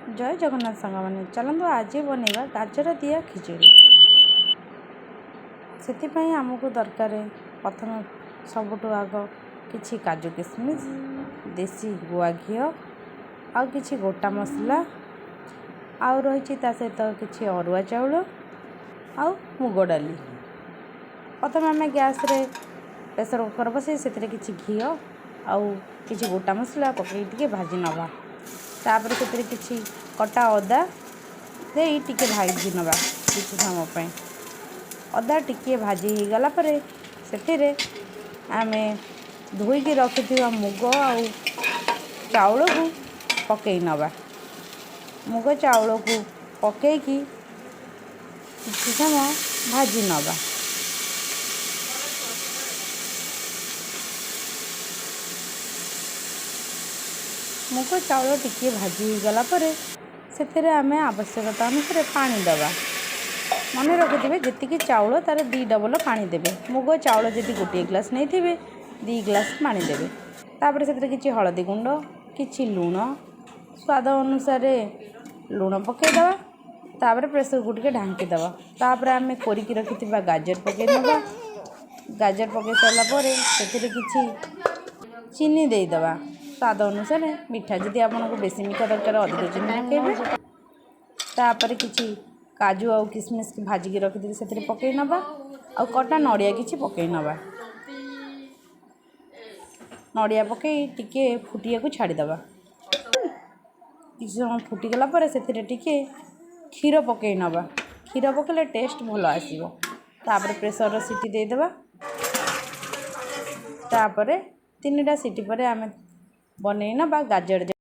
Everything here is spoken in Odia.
ଜୟ ଜଗନ୍ନାଥ ସାଙ୍ଗମାନେ, ଚାଲନ୍ତୁ ଆଜି ବନେଇବା ଗାଜର ଦିଆ ଖିଚୁଡ଼ି। ସେଥିପାଇଁ ଆମକୁ ଦରକାର ପ୍ରଥମେ ସବୁଠୁ ଆଗ କିଛି କାଜୁ କିସମିସ୍, ଦେଶୀ ଗୁଆ ଘିଅ ଆଉ କିଛି ଗୋଟା ମସଲା, ଆଉ ରହିଛି ତା ସହିତ କିଛି ଅରୁଆ ଚାଉଳ ଆଉ ମୁଗ ଡାଲି। ପ୍ରଥମେ ଆମେ ଗ୍ୟାସ୍ରେ ପ୍ରେସର୍ କୁକର୍ ବସାଇ ସେଥିରେ କିଛି ଘିଅ ଆଉ କିଛି ଗୋଟା ମସଲା ପକାଇ ଟିକେ ଭାଜି ନେବା। ତାପରେ ସେଥିରେ କିଛି କଟା ଅଦା ଦେଇ ଟିକେ ଭାଜି ନେବା କିଛି ସମୟ ପାଇଁ। ଅଦା ଟିକିଏ ଭାଜି ହେଇଗଲା ପରେ ସେଥିରେ ଆମେ ଧୋଇକି ରଖିଥିବା ମୁଗ ଆଉ ଚାଉଳକୁ ପକାଇ ନେବା। ମୁଗ ଚାଉଳକୁ ପକାଇକି କିଛି ସମୟ ଭାଜି ନେବା। ମୁଗ ଚାଉଳ ଟିକିଏ ଭାଜି ହେଇଗଲା ପରେ ସେଥିରେ ଆମେ ଆବଶ୍ୟକତା ଅନୁସାରେ ପାଣି ଦେବା। ମନେ ରଖିଥିବେ, ଯେତିକି ଚାଉଳ ତା'ର 2 ଡବଲ ପାଣି ଦେବେ। ମୁଗ ଚାଉଳ ଯଦି ଗୋଟିଏ ଗ୍ଲାସ୍ ନେଇଥିବେ, 2 ଗ୍ଲାସ୍ ପାଣି ଦେବେ। ତାପରେ ସେଥିରେ କିଛି ହଳଦୀ ଗୁଣ୍ଡ, କିଛି ଲୁଣ, ସ୍ୱାଦ ଅନୁସାରେ ଲୁଣ ପକାଇଦେବା। ତାପରେ ପ୍ରେସରକୁ ଟିକେ ଢାଙ୍କି ଦେବା। ତାପରେ ଆମେ କୋରିକି ରଖିଥିବା ଗାଜର ପକାଇ ନେବା। ଗାଜର ପକାଇ ସାରିଲା ପରେ ସେଥିରେ କିଛି ଚିନି ଦେଇଦେବା ସ୍ୱାଦ ଅନୁସାରେ ମିଠା। ଯଦି ଆପଣଙ୍କୁ ବେଶୀ ମିଠା ଦରକାର, ଅଧିକ ଚିନି ପକାଇବେ। ତାପରେ କିଛି କାଜୁ ଆଉ କିସମିସ୍ ଭାଜିକି ରଖିଥିବେ, ସେଥିରେ ପକାଇ ନେବା ଆଉ କଟା ନଡ଼ିଆ କିଛି ପକାଇ ନେବା। ନଡ଼ିଆ ପକାଇ ଟିକେ ଫୁଟିବାକୁ ଛାଡ଼ିଦେବା। କିଛି ସମୟ ଫୁଟିଗଲା ପରେ ସେଥିରେ ଟିକେ କ୍ଷୀର ପକାଇ ନେବା। କ୍ଷୀର ପକାଇଲେ ଟେଷ୍ଟ ଭଲ ଆସିବ। ତାପରେ ପ୍ରେସରର ସିଟି ଦେଇଦେବା। ତାପରେ 3ଟା ସିଟି ପରେ ଆମେ ବନେଇ ନେବା ଗାଜର।